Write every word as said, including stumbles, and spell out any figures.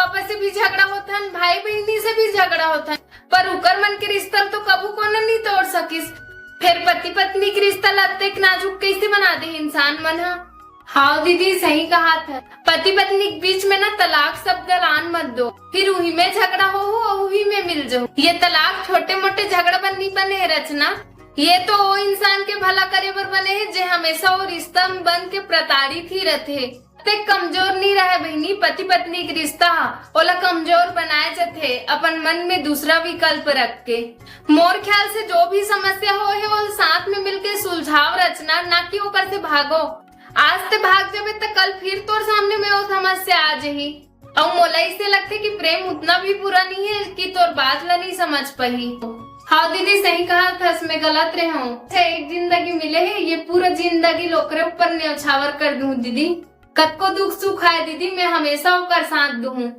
बाबा से भी झगड़ा होथन, भाई बहिनी से भी झगड़ा होथन, पर उकर मन के रिश्ता ल तो कभू कोनो नहीं तोड़ सकिस। फिर पति पत्नी के रिश्ता ल अतेक नाजुक कैसे बना दे इंसान मन ह? हाव दीदी, सही कहा था। पति पत्नी के बीच में ना तलाक शब्द लान मत दो, फिर उही में झगड़ा हो, हो उही में मिल जाओ। ये तलाक छोटे मोटे झगड़ा बर नहीं बने है रचना, ये तो वो इंसान के भला करे बर बने है जे हमेशा वो रिश्ता में बन के प्रताड़ित ही रहते। ते कमजोर नहीं रहे बहिनी, पति पत्नी के रिश्ता ह, ओला कमजोर बनाए जथे अपन मन में दूसरा विकल्प रख के। मोर ख्याल से जो भी समस्या हो है, वो साथ में मिलके सुलझाव रचना, ना कि ओकर से भागो। आज ते भाग जाबे त कल फिर तोर सामने में वो समस्या आ जाही। अउ मोला इसे लगथे कि प्रेम उतना भी बुरा नहीं है कि तोर बात ला नहीं समझ पाही। हाँ दीदी, सही कहा थस, मैं गलत रहे हूँ। अच्छा, एक जिंदगी मिले है, ये पूरा जिंदगी लोकरे ऊपर न्यौछावर कर दूँ दीदी। कतको दुख सुख आए दीदी, मैं हमेशा ओकर साथ दूँ।